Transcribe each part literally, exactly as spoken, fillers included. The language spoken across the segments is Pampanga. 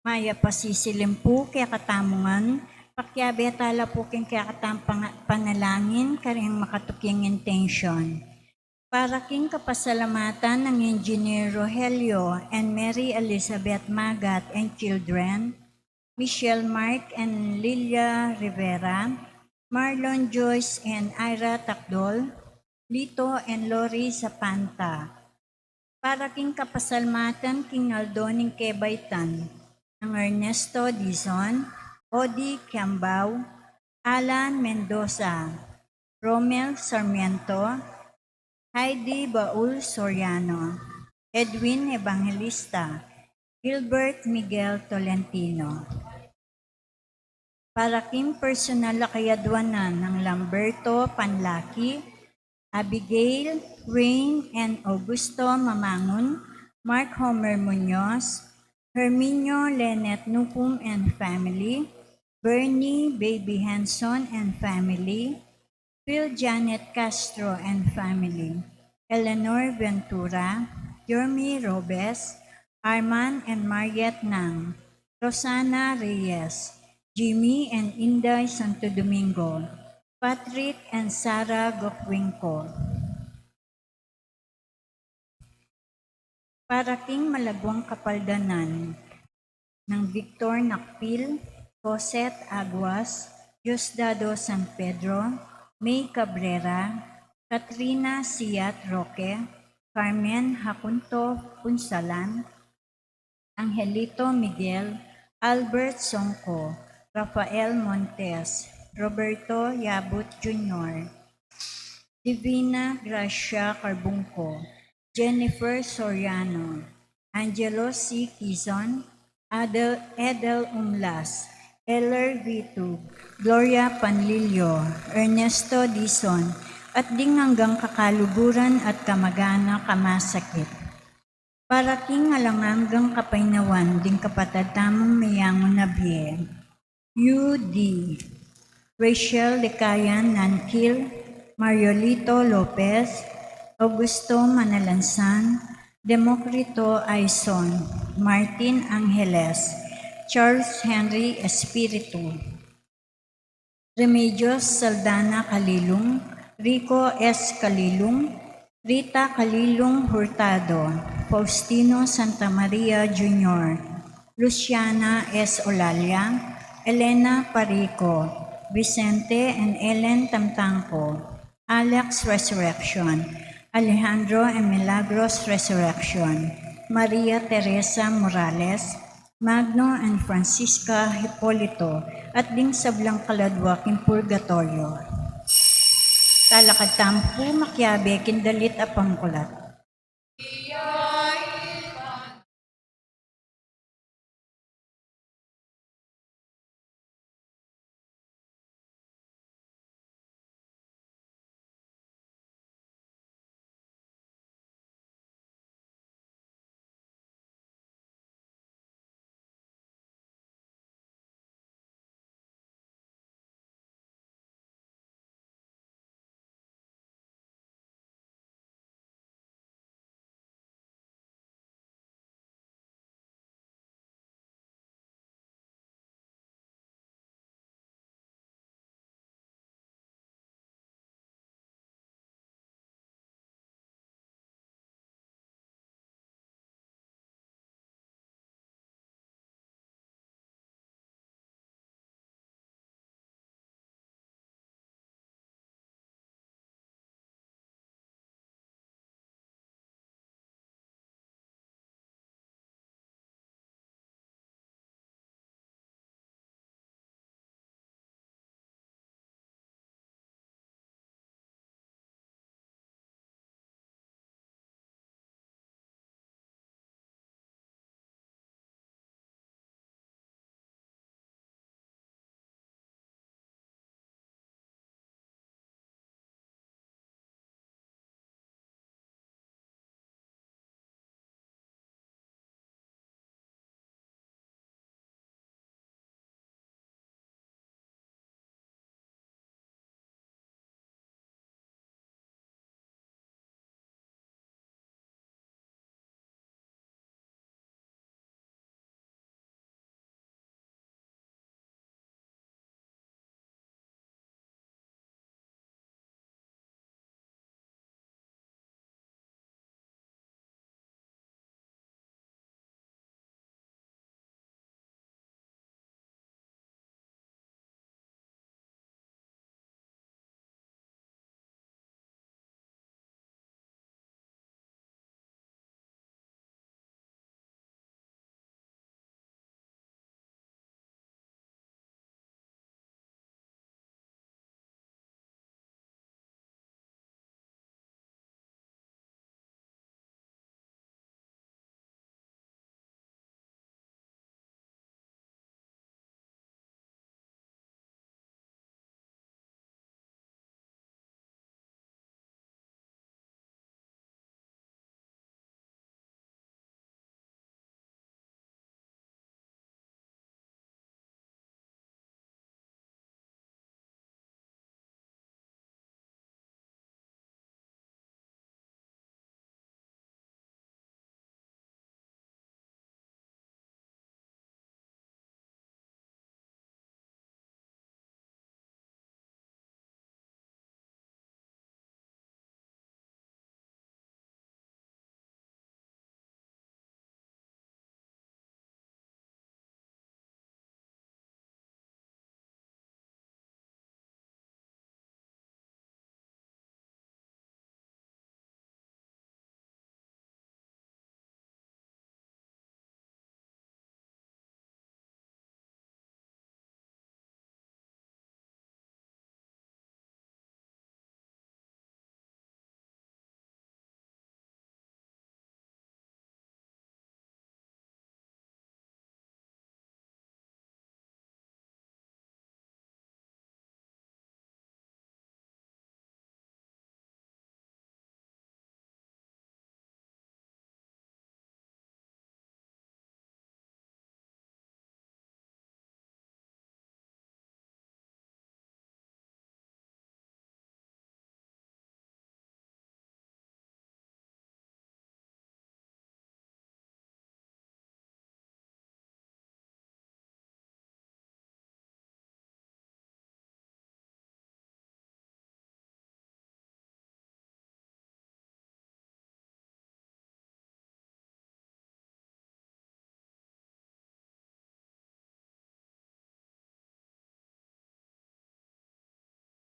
Mayap a sisilim pu kekatamu ngan, pakiabe tala pu king kekatamung panga-, panalangin, karing makatuking intensyon. Para king kapasalamatan nang Engineer Rogelio and Mary Elizabeth Magat and children, Michelle Mark and Lilia Rivera, Marlon Joyce and Ira Takdol, Lito and Lori Zapanta. Para king kapasalamatan king aldo ning kebaitan nang Ernesto Dizon, Odi Kiambao, Alan Mendoza, Romel Sarmiento, Heidi Baul Soriano, Edwin Evangelista, Gilbert Miguel Tolentino. Para king personal a kayadwanan nang Lamberto Panlaki, Abigail, Rain, and Augusto Mamangun, Mark Homer Muñoz, Herminio Lenet Nupum and family, Bernie Baby Henson and family, Phil Janet Castro and family, Eleanor Ventura, Jeremy Robes, Arman and Mariet Nang, Rosana Reyes, Jimmy and Inday Santo Domingo, Patrick and Sarah Gocwinco. Para king malagwang kapaldanan nang Victor Nakpil, Cosette Aguas, Diosdado San Pedro, May Cabrera, Katrina Siat Roque, Carmen Jacinto Punsalan, Angelito Miguel, Albert Songco, Rafael Montes, Roberto Yabut Junior, Divina Gracia Carbungco, Jennifer Soriano, Angelo C. Quizon, Adel, Edel Umlas, Eller Vitug, Gloria Panlilio, Ernesto Dizon, at ding anggang kakaluguran at kamag-anak a masakit. Para king alang anggang kapaynawan ding kapatad tamung meyangu na bie, Yu Di, Rachel Decayan Nankil, Mariolito Lopez, Augusto Manalansan, Democrito Aison, Martin Angeles, Charles Henry Espiritu, Remedios Saldana Calilung, Rico S. Calilung, Rita Calilung Hurtado, Faustino Santa Maria Junior, Luciana S. Olalia, Elena Parico, Vicente and Ellen Tamtangco, Alex Resurrection, Alejandro and Milagros Resurrection, Maria Teresa Morales, Magno and Francisca Hipolito, at ding sablang kaladwa king purgatoryo. Talakad tamu pu makiabe king dalit a pangkulat.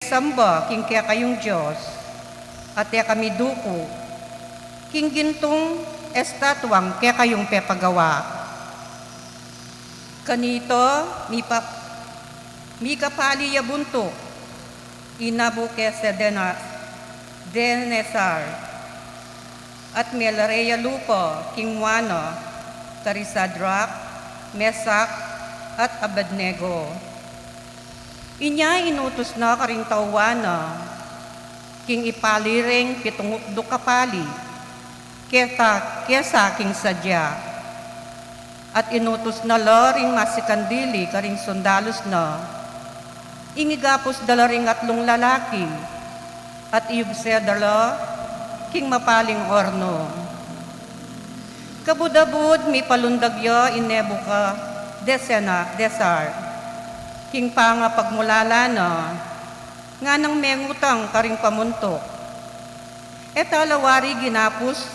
samba king kekayung Dios, at e kami duku king gintung estatuang kekayung pepagawa. Kanita, mipa-, mikapali ya buntuk i Nabukesedena-, denesar, at melare ya lupa king mua na kari Sadrak, Mesak, at Abednego. Inya inutus na karing tauan na king ipali reng pitung upduk a pali kesa, kesa king sadya. At inutus na la ring masikandili karing sundalus na, ing igapus da la ring atlung lalaki, at iyugse da la king mapaling orno. Kabud-abud mipalundag ya i Nebukadnesar king pangapagmulala na, nganang mengutang karing pamuntuk, "E ta la wari ginapus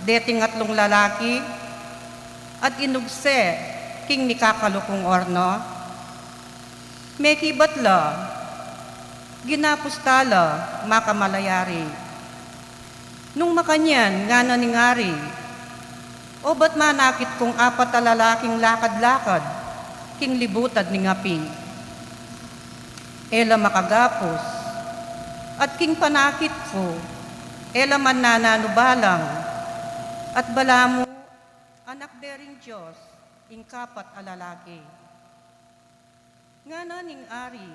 deting atlung lalaki at inugse king mikakalukung orno?" Mekibat la, "Ginapus ta la, makamalayari." Nung makanyan, ngana ning ari, "Obat manakit kung apat a lalaking lakad-lakad king libutad ning api? E la makagapus, at king panakit ku, e la mannananu balang, at balamu anak de ring Dios ing kapat a lalaki." Ngana ning ari,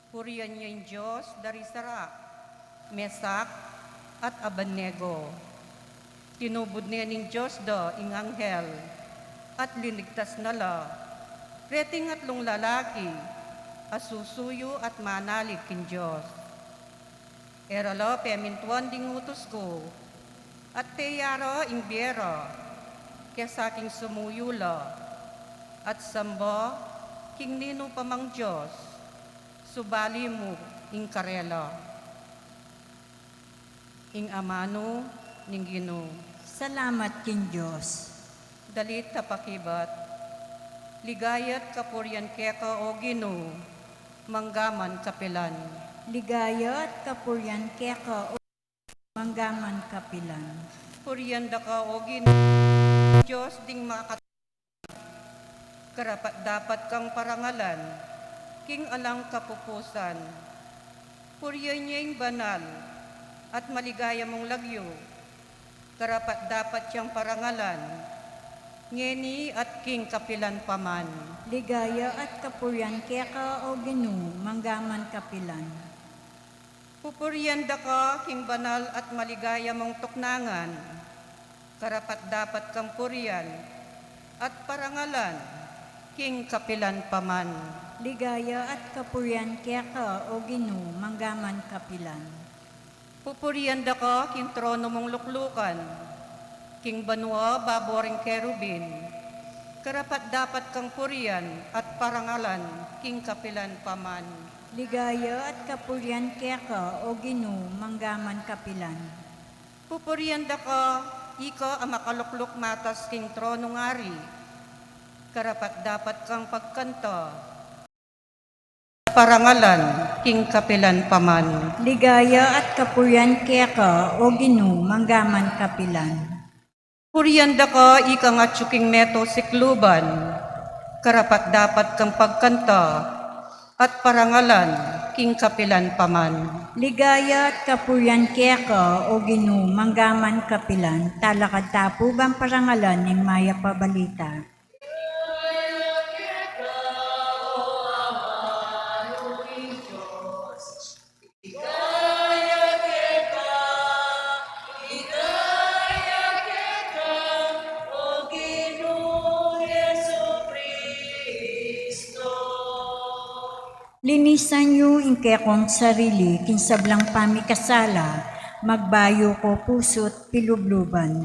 "Purian ye ing Dios da ri Sadrak, Mesak, at Abednego. Tinubud ne ning Dios da ing anghel, at linigtas na la reting atlung lalaki a susuyu at manalig king Dios. E ra la pemintuan ding utus ku, at teyara ing bie ra, kesa king sumuyu la at samba king ninu pa mang dios, subali mu ing karela." Ing amanu ning Ginu. Salamat king Dios. Dalit a pakibat. Ligaya't kapurian keka, o Ginu, manggaman kapilan. Ligaya't kapurian keka, o manggaman kapilan. Purian da ka, o Ginu, Dios ding makakat-, karapat-dapat kang parangalan king alang kapupusan. Purian ye ing banal at maligaya mung lagyu, karapat-dapat yang parangalan ngeni at king kapilan pa man. Ligaya at kapurian keka, o Ginu, manggaman kapilan. Pupurian da ka king banal at maligaya mung tuknangan, karapat-dapat kang purian at parangalan king kapilan pa man. Ligaya at kapurian keka, o Ginu, manggaman kapilan. Pupurian da ka king trono mung luklukan, king banua babo ring kerubin, karapat-dapat kang purian at parangalan king kapilan pa man. Ligaya at kapurian keka, o Ginu, manggaman kapilan. Pupurian da ka, ika a makalukluk matas king tronong ari, karapat-dapat kang pagkanta, parangalan king kapilan pa man. Ligaya at kapurian keka, o Ginu, manggaman kapilan. Purian da ka, ikang atyu king meto sikluban, karapat-dapat kang pagkanta at parangalan king kapilan pa man. Ligaya at kapurian keka, o Ginu, manggaman kapilan. Talakad ta pu ban parangalan ing mayap a balita. Ligaya keka, ligaya keka, o Ginu Jesucristo. Linisan yu ing kekong sarili king sablang pamikasala, magbayu ko pusu't pilubluban.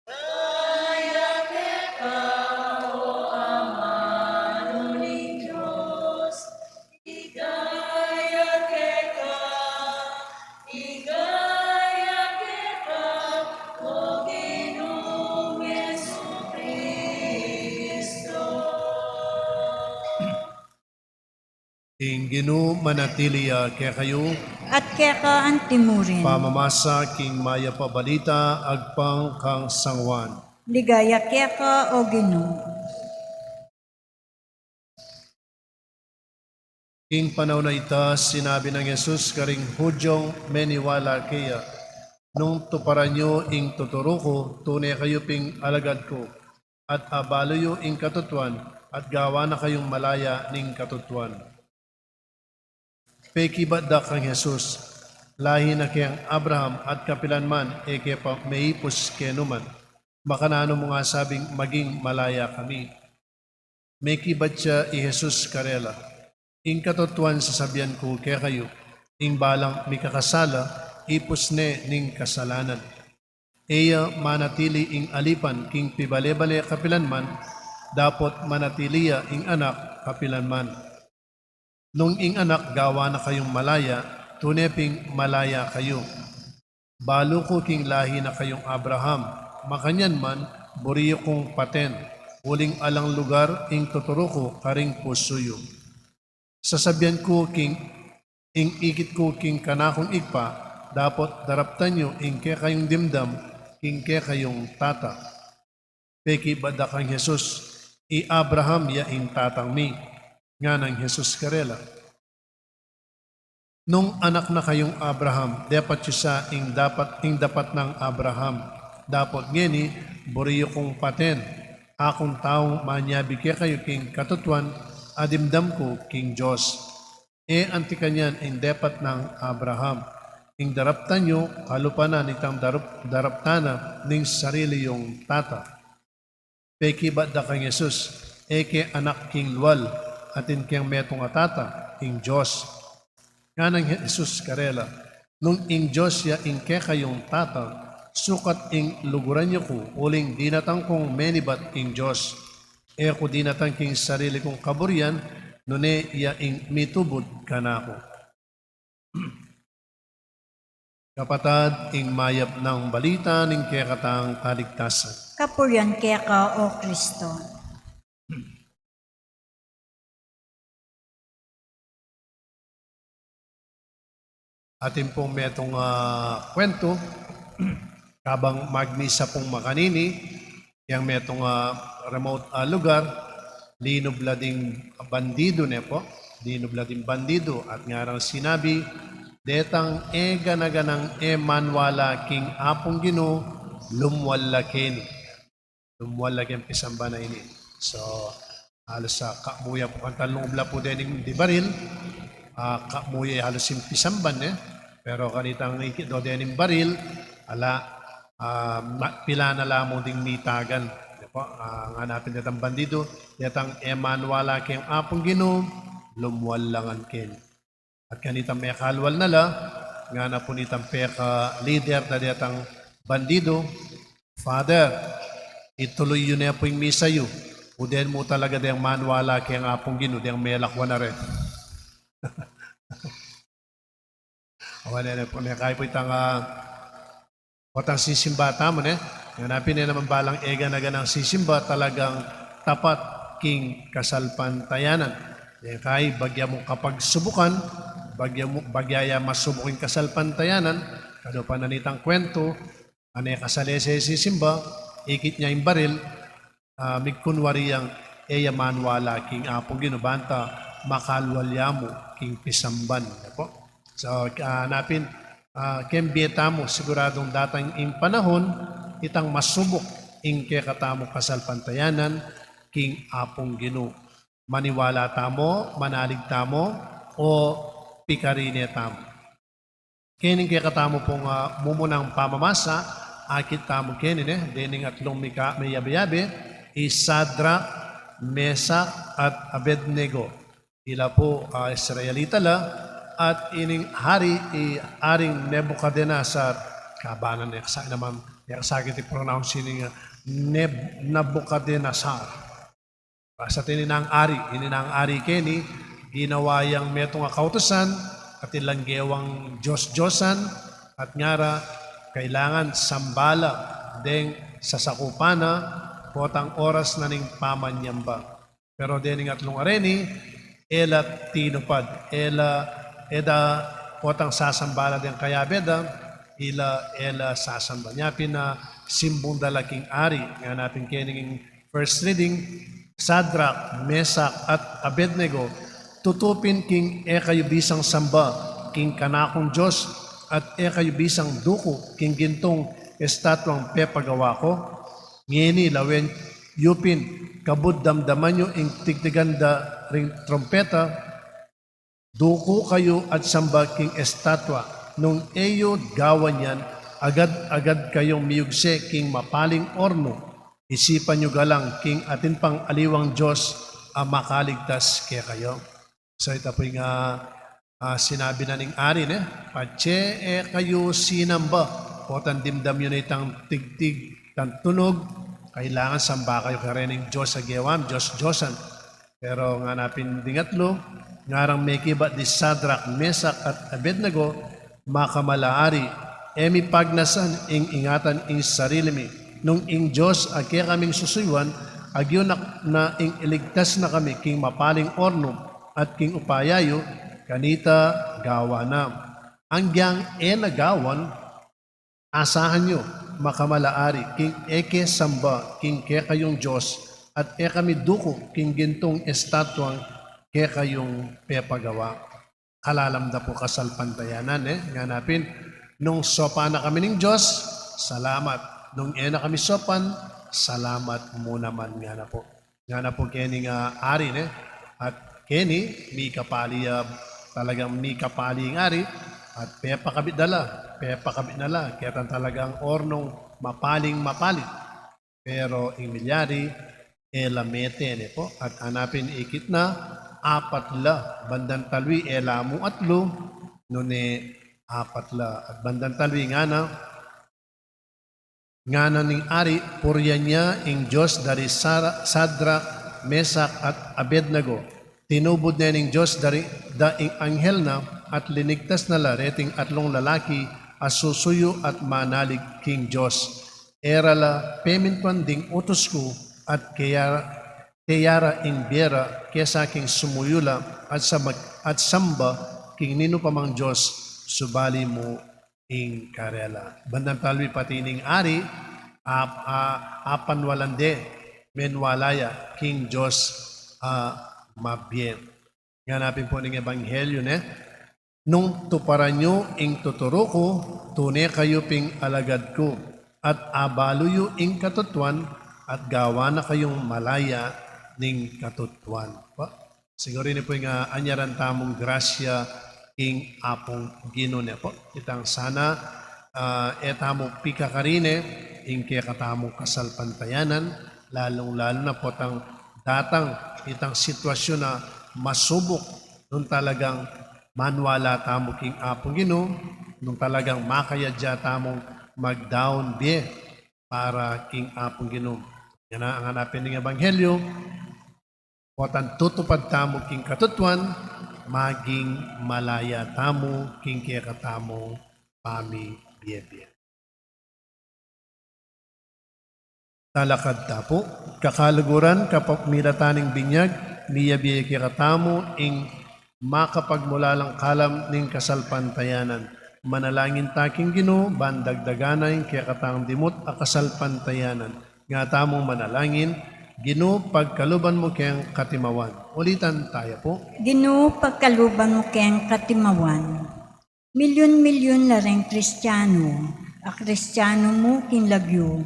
Ligaya keka, o Amanu ning Dios. Ligaya keka, ligaya keka, o Ginung Jesucristo. Ing Ginu manatili ya kekayu. At keka antimurin. Pamamasa king mayap a balita agpang kang San Juan. Ligaya keka, o Ginu. King panaun a ita, sinabi nang Jesus karing Hudyong meniwala keya, "Nung tuparan yu ing tuturu ku, tune kayu ping alagad ku, at abalu yu ing katutuan, at gawa na kayung malaya ning katutuan." Pekibat da kang Jesus, "Lahi na keng Abraham, at kapilan man e ke pa meipus kenu man. Makananu mu nga sabing maging malaya kami?" Mekibat ya i Jesus karela, "Ing katutuan sasabian ku kekayu, ing balang mikakasala, ipus ne ning kasalanan. E ya manatili ing alipan king pibale-bale kapilan man, dapot manatili ya ing Anak kapilan man. Nung ing Anak gawa na kayung malaya, tune ping malaya kayu. Balu ku king lahi na kayung Abraham, makanyan man, buri yu kung paten, uling alang lugar ing tuturu ku karing pusu yu. Sasabian ku king, ing ikit ku king kanakung Ibpa, dapot daraptan yu ing kekayung dimdam king kekayung tata." Pekibat da kang Jesus, "I Abraham ya ing tatang mi." Nganang Jesus karela, "Nung anak na kayung Abraham, depat yu sa ing dapat, ing dapat nang Abraham. Dapot ngeni, buri yu kung paten, akung taung manyabi kekayu king katutuan a dimdam ku king Dios. E anti kanyan ing depat nang Abraham. Ing daraptan yu, kalupa na nitang darup-, daraptan na ning sarili yung tata." Pekibat da kang Jesus, "E ke anak king lual, atin keng metung a tata, ing Dios." Nganang Jesus karela, "Nung ing Dios ya ing kekayung tata, sukat ing luguran yu ku, uling dinatang kung menibat king Dios. E ku dinatang king sarili kung kaburian, nune ya ing mitubud kanaku." Kapatad, ing mayap nang balita ning kekatang kaligtasan. Kapurian keka, o Kristo. Atin pung metung a kuwentu, kabang magmisa pung makanini, yang metung a remote a lugar, linub la ding bandidu, ne pu? Linub la ding bandidu, at ngarang sinabi, "Detang e gana-ganang e manwala king Apung Ginu, lumwal la keni." Lumwal la keng pisamban a ini. So, halos a kamu ya pu, kanita lunub la pu dening baril, a, kamu ya halos ing pisamban, e. Pero kanitang ikit do dening baril, ala, a, ma-, pilan na la mu ding mitagan. Di ba? A, ngana pin detang bandidu, "Detang e manwala keng Apung Ginu, lumwal la ngan keni." At kanitang mekalwal na la, ngana pu nitang peka-leader na detang bandidu, "Father, ituloy yu ne pu ing misa yu. Udeng mu talaga deng manwala keng Apung Ginu, deng melakwan na rin." Awan, ne pu, ne, kaya pu itang, a, potang sisimba tamu, ne? Ngana pin, e naman balang e gana-ganang sisimba talagang tapat king kasalpantayanan. Deng kaya bagya mung kapagsubukan, bagya mu, bagya ya masubuk ing kasalpantayanan, kadupa na nitang kuwentu, a, ne kasalese sisimba, ikit ne ing baril, a, migkunwari yang e ya manwala king Apung Ginu, banta makalwal ya mu king pisamban, ne pu. So, a, ngana pin, a, keng bie tamu, siguradung datang ing panahun, itang masubuk ing kekatamung kasalpantayanan king Apung Ginu. Maniwala tamu, manalig tamu, o pikarine tamu. Kening kekatamu pung, a, mumunang pamamasa, akit tamu keni, ne, dening atlung mika-, meyabe-yabe, i Sadrak, Mesak, at Abednego. Ila pu, a, Israelita la, at ining hari, i Haring Nebuchadnezzar, kabanan ne, sa naman, e kasakit i-pronounce ining, a, Neb-, Nebuchadnezzar. Basta ininang ari, ininang ari keni, ginawa yang metung a kautusan, atin lang gewang dios-diosan, at ngara, kailangan samba la deng sasakupan na, potang oras na ning pamanyamba. Pero dening atlung areni, e la tinupad, e la, e da potang sasamba la deng kayabe da, ila e la sasamba. Nya pin a simbung da la king ari, ngana pin keni king first reading, Sadrak, Mesak, at Abednego, tutu pin king e kayu bisang samba king kanakung Dios, at e kayu bisang duku king gintung estatuang pepagawa ku? Ngeni lawen yu pin, kabud damdaman yu ing tigtigan da ring trumpeta, duku kayu at samba king estatua. Nung e yu gawan yan, agad-agad kayung miyugse king mapaling ornu. Isipan yu galang king atin pang aliwang Dios a makaligtas kekayu. So, ita pu ing, ah, ah, sinabi na ning ari, ne? Patse e kayu sinamba, potang dimdam yu na itang tigtig, itang tunog, kailangan samba kayu kareng Dios a gewa, Dios-diosan. Pero ngana pin ding atlu, ngarang mekibat di Sadrak, Mesak, at Abednego, makamala ari, e mi pagnasan ing ingatan ing sarili mi. Nung ing Dios a kekaming susuyuan, agyu na, na ing iligtas na kami king mapaling ornu at king upaya yu, kanita gawa na. Anggiyang e na gawan, asahan yu, makamala ari, king e ke samba king kekayung Dios, at e kami duku king gintung estatuang kekayung pepagawa. Kalalam da pu kasalpantayanan, e? Ngana pin, nung sopan na kami ning Dios, salamat. Nung e na kami sopan, salamat mu naman, ngana pu. Ngana pu keni nga ari, ne? At keni, mikapali, ah, talagang mikapali ing ari, at pepakabit da la, pepakabit na la, ketang talagang ornung mapaling mapali. Pero ing milyari, e la mete, ne pu. At ngana pin ikit na, apat la, bandang talwi, e la mu atlu, nune apat la. At bandang talwi ngana, ngana ning ari, purian ya ing Dios dari Sara-, Sadrak, Mesak, at Abednego. Tinubud ne ning Dios dari da ing anghel na, at linigtas na la reting atlung lalaki a susuyu at manalig king Dios. E ra la pemintuan ding utus ku, at kaya, kaya ra ing bie ra kesa king sumuyu la at samba, at samba king ninu pa mang Dios, subali mu ing karela. Bandang talwi pati ning ari, ap-, a-, apanwalan de, menwala ya king Dios a mabie. Ngana pin pu ning ebanghelyo, ne? Nung tuparan yu ing tuturu ku, tune kayu ping alagad ku, at abalu yu ing katutuan, at gawa na kayung malaya ning katutuan. Pa? Siguru ini pu ing, ah, anyaran tamung grasya king Apung Ginu, ne pu. Itang sana, ah, e tamu pikakarine ing kekatamung kasalpantayanan, lalung-lalu na potang datang itang sitwasyun a masubuk, nung talagang manwala tamu king Apung Ginu, nung talagang makayadya tamung magdaun bie para king Apung Ginu. Ngana, ngana pin ning ebanghelyo, potang tutupad tamu king katutuan, maging malaya tamu king kekatamung pamibie-bie. Talakad ta pu. Kakaluguran, kapamilatan ning binyag, miyabe kekatamu ing makapagmulalang kalam ning kasalpantayanan. Manalangin ta king Ginu, ban dagdagan na ing kekatang dimut a kasalpantayanan. Nga tamung manalangin, Ginu, pagkaluban mu keng katimawan. Ulitan taya pu. Ginu, pagkaluban mu keng katimawan. Milyun-milyun la reng Kristiano, a Kristiano mu king lagyu,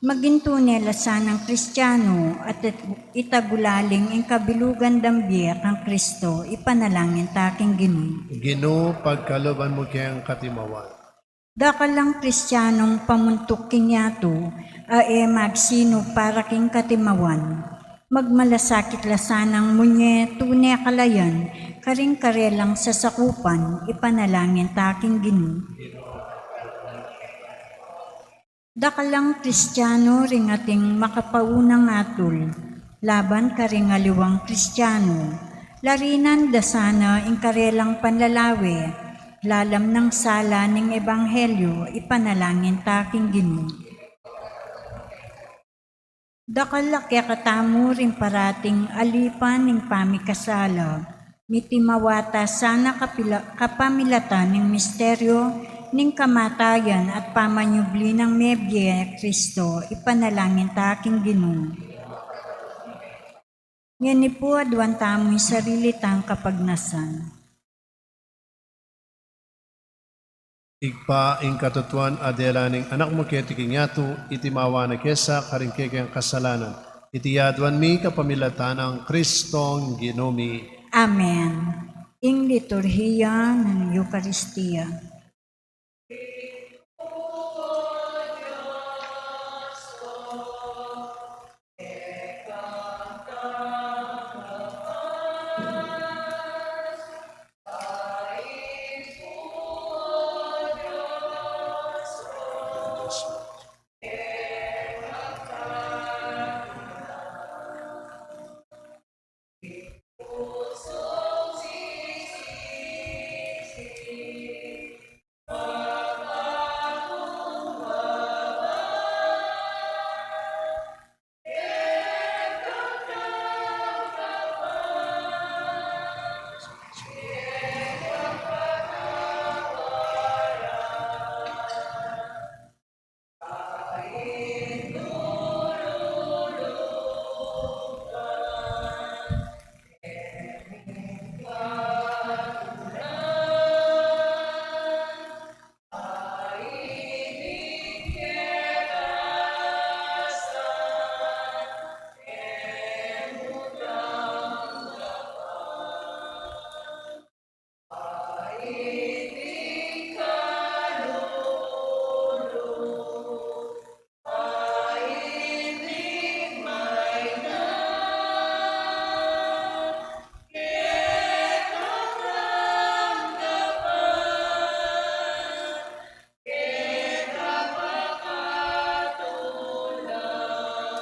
maging tune la sanang Kristiano, at it-, itagulaling ing kabilugan dang bie kang Kristo, ipanalangin ta king Ginu. Ginu, pagkaluban mu keng katimawan. Dakal lang Kristianong pamuntuk king yatu, a e magsinu para king katimawan. Magmalasakit la sanang munye tune kalayan, karing karelang sasakupan, ipanalangin ta king Ginu. Dakal lang Kristiano ring ating makapaunang atul, laban karing aliwang Kristiano, larinan da sana ing karelang panlalawe, lalam nang sala ning ebanghelyo, ipanalangin ta king Ginu. Dakal a kekatamu ring parating alipan ning pamikasala, Mitimawa ta sana kapila-, kapamilatan ning misteryo ning kamatayan at pamanyubli nang mebie Kristo, ipanalangin ta king Ginu. Ngeni pu aduan tamu ing sarili tang kapagnasan. Ibpa, ing katutuan a dela ning Anak mu keti king yatu, itimawa na ke sa karing kekeng kasalanan. Iti aduan mi kapamilatan nang Kristong Ginu mi. Amen. Ing liturhiya ning Eukaristia.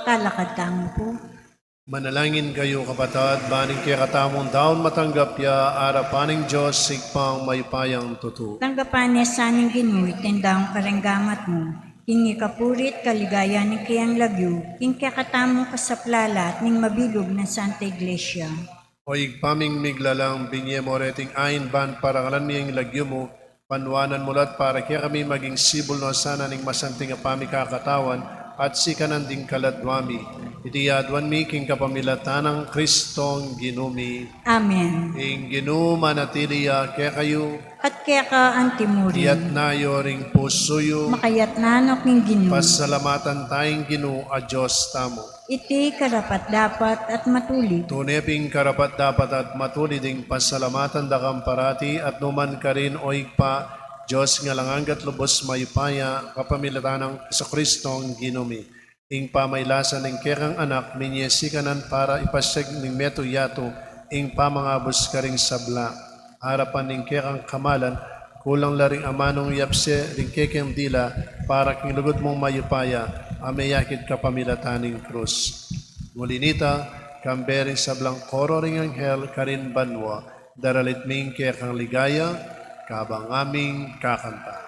Talakad tamu pu. Manalangin kayu, kapatad, ban ing kekatamung daun matanggap ya arapan ning Dios, Ibpang mayupayang tutu. Tanggapan ne sa ning Ginu iting daun kareng gamat mu, king ikapuri't kaligayan ning keyang lagyu, king kekatamung kasaplalan at ning mabilug nang Santa Iglesia. O Ibpa ming miglalang, binie mu reting ain ban parangalan mi ing lagyu mu, panuanan mu la't para kekami maging sibul no sana ning masanting a pamikakatawan at sikanan ding kaladua mi. Iti aduan mi king kapamilatan nang Kristong Ginu mi. Amen. Ing Ginu manatili ya kekayu. At keka antimurin. Iyatas yu ring pusu yu. Makayatas no king Ginu. Pasalamatan taya ing Ginu a Dios tamu. Iti karapat-dapat at matulid. Tune pin karapat-dapat at matulid ing pasalamatan da kang parati at nu man karin, O Ibpa, Dios ning alang angga at lubus mayupaya, kapamilatan nang Jesucristong Ginu mi. Ing pamailasan ning kekang Anak, minie sikanan para ipasiag ning metung yatu ing pamangabus karing sabla. Arapan ning kekang kamalan, kulang la ring amanung yapse ring kekeng dila para king lugud mung mayupaya a meyakit kapamilatan ning krus. Uli nita, kambe ring sablang koro ring anghel karin banua, daralit mi ing kekang ligaya, kabang ngaming kakanta.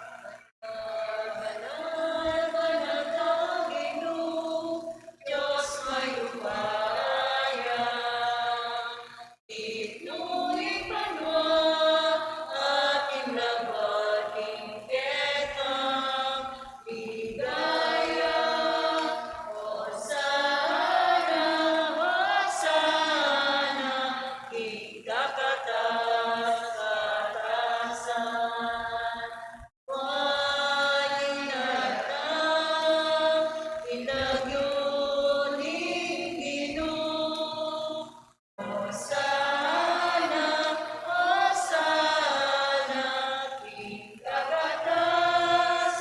Itnu ing banua at ing lagwa king kekang ligaya. Hosana, Hosana king kakatas-katasan. Maginhawa ing lagyu ning Ginu. Hosana, Hosana king kakatas-katasan.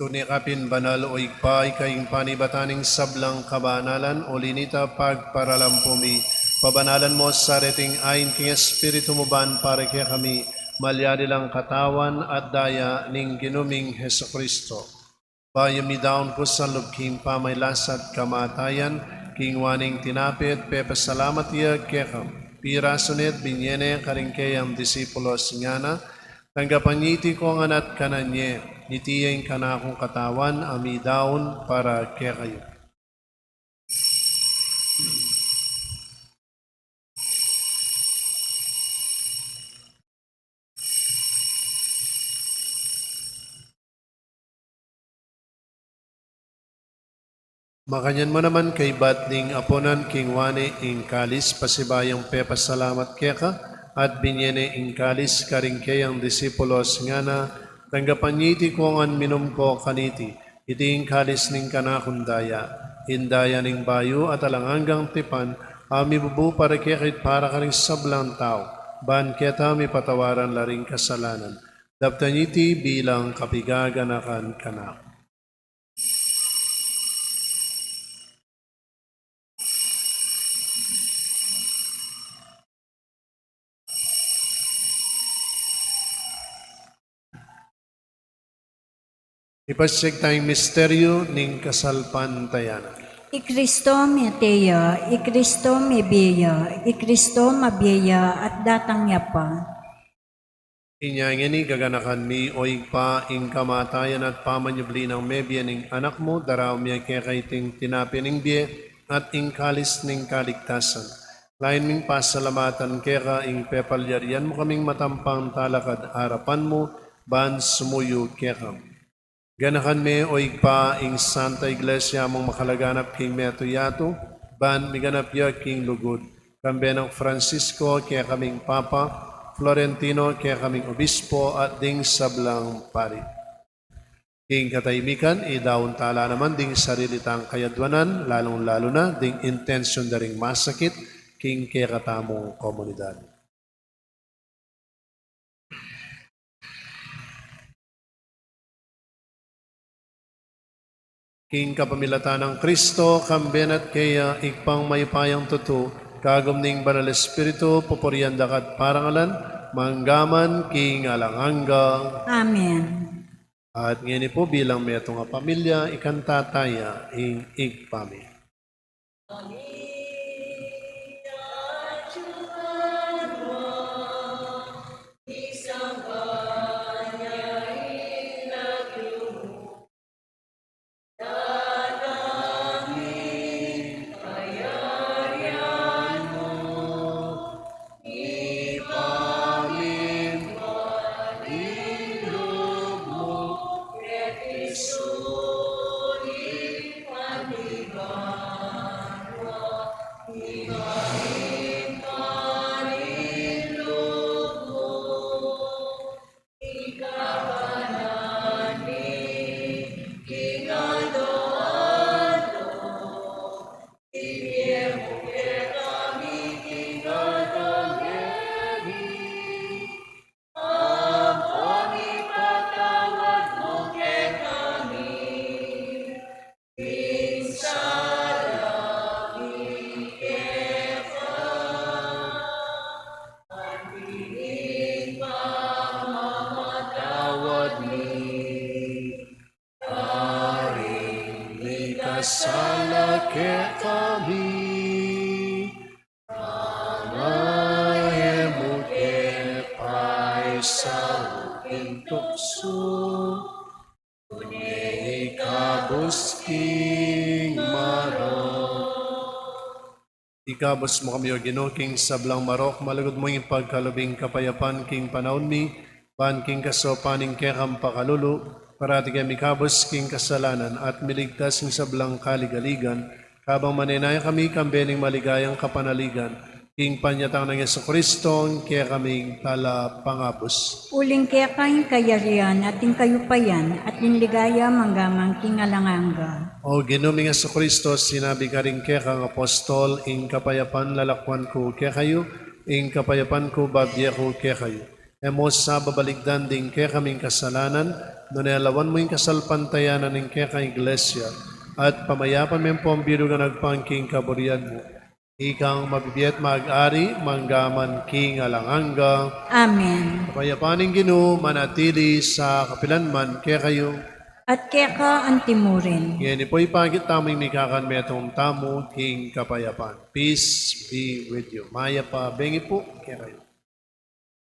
Tune ka pin banal, O Ibpa, ika ing panibatan ning sablang kabanalan, uli nita pagparalampu mi, pabanalan mu sa reting ain king Espiritu mu ban para kekami malyari lang katawan at daya ning Ginu ming Jesucristo. Bayu midaun kusang lub king pamailas at kamatayan, kinua ne ing tinape at pepasalamat ya keka, pirasu ne at binie ne karing keyang disipulos, ngana: Tanggapan ye iti kong ngan at kanan ye, iti ya ing kanakung katawan a midaun para kekayu. Makanyan mu naman kaybat ning apunan, kinua ne ing kalis, pasibayu yang pepasalamat keka, at binye ne ing kalis karing keyang disipulos, ngana: Tanggapan ye iti kuangan, minum ko kaniti. Iti ing kalis ning kanakung daya, ing daya ning bayu at alang anggang tipan, a mibubu para kekayu at para karing sablang tau, ban keta mipatawaran la ring kasalanan. Daptan ye iti bilang kapigaganakan kanaku. Ipasiag taya ing misteryu ning kasalpantayanan. I Kristo mete ya, i Kristo mebie ya, i Kristo mabie ya, at datang ya pa. Inya ngeni gaganakan mi, o Ibpa, ing kamatayan at pamanyubli nang mebie ning Anak mu, daraun mi keka iting tinape ning bie at ing kalis ning kaligtasan. Lalu ming pasalamatan keka ing pepalyarian mu kaming matampang talakad arapan mu ban sumuyu keka. Ganakan me, o Ibpa, ing Santa Iglesia mung makalaganap king metung yatu, ban miganap ya king lugud, kambe nang Francisco, kekaming Papa, Florentino, kekaming Obispo, at ding sablang pari. King katahimikan, idaun tala naman ding sarili tang kayadwanan, lalung-lalu na ding intensyun da ring masakit king kekatamung komunidad. King kapamilatan nang Kristo, kambe na at keya, Ibpang mayupayang tutu, kagum ning Banal Espiritu, pupurian da ka at parangalan, mangga man king alang angga. Amen. At ngeni pu, bilang metung a pamilya, ikanta taya ing Ibpa mi. Karing mikasala kekami, manga e mu ke paisaul king tuksu, nune ikabus king marok. Ikabus mu kami, O Ginu, king sablang marok, malugud mung ipagkalub ing kapayapan king panaun mi, ban king kasaupan ning kekang pakalulu, parati ke mikabus king kasalanan at miligtas king sablang kaligaligan, kabang manenaya kami kambe ning maligayang kapanaligan king panyatang nang Jesucristo, ing kekaming Talapangabus. Uling keka ing kayarian at ing kayupayan at ing ligaya mangga man king alang angga. O Ginu ming Jesucristo, sinabi mu karing kekang apostol, ing kapayapan lalakwan ku kekayu, ing kapayapan ku babie ku kekayu. E mu sa babaligdan ding kekaming kasalanan, nune lawan mu ing kasalpantayanan ning kekang Iglesia, at pamayapan me pu ing birugan agpang king kaburian mu. Ikang mabibie at mag-ari mangga man king alang angga. Amen. Ing kapayapan ning Ginu manatili sa kapilan man kekayu. At keka antimurin. Ngeni pu, ipakit tamu ing mikakan metung tamu king kapayapan. Peace be with you. Mayap a bengi pu kekayu.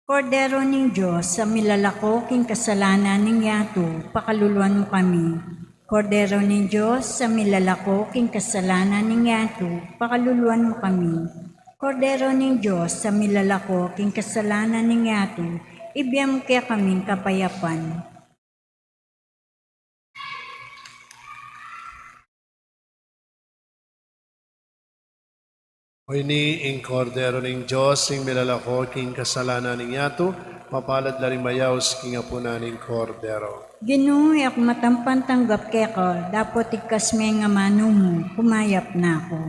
Kordero ning Dios, a milalako king kasalanan ning yatu, pakaluluan mu kami. Kordero ning Dios, a milalako king kasalanan ning yatu, pakaluluan mu kami. Kordero ning Dios, a milalako king kasalanan ning yatu, ibie mu kekami ing kapayapan. O ini ing Kordero ning Dios, ing milalako king kasalanan ning yatu. Mapalad la ring mayaus king apunan ning Kordero. Ginu, e ku matampan tanggap keka, dapot igkas me ing amanu mu, kumayap na ku.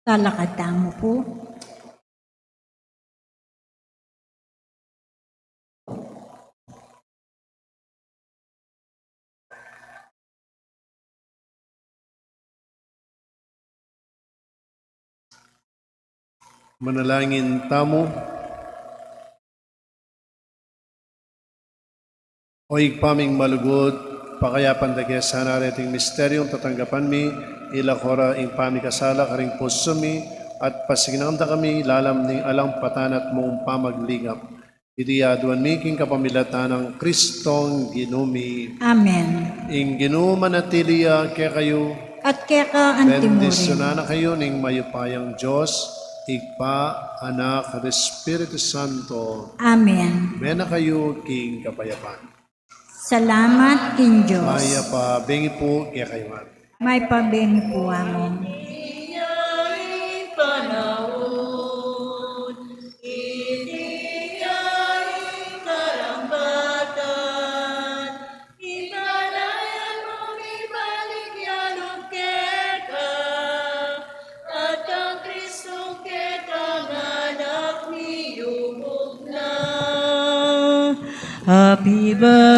Talakad tamu pu. Manalangin tamu. O Ibpa ming malugud, pakayapan da ke sana reting misteryung tatanggapan mi, ilako ra ing pamikasala karing pusu mi, at pasikinan da kami lalam ning alang patanat mung pamagligap. Iti aduan mi king kapamilatan nang Kristong Ginu mi. Amen. Ing Ginu manatili ya kekayu. At keka antimurin. Bendisyunan na kayu ning mayupayang Dios, Ibpa, Anak, at Espiritu Santo. Amen. Mena kayu king kapayapan. Salamat king Dios. Mayap a bengi pu kekayu ngan. Mayap a bengi pu, Among. Happy birthday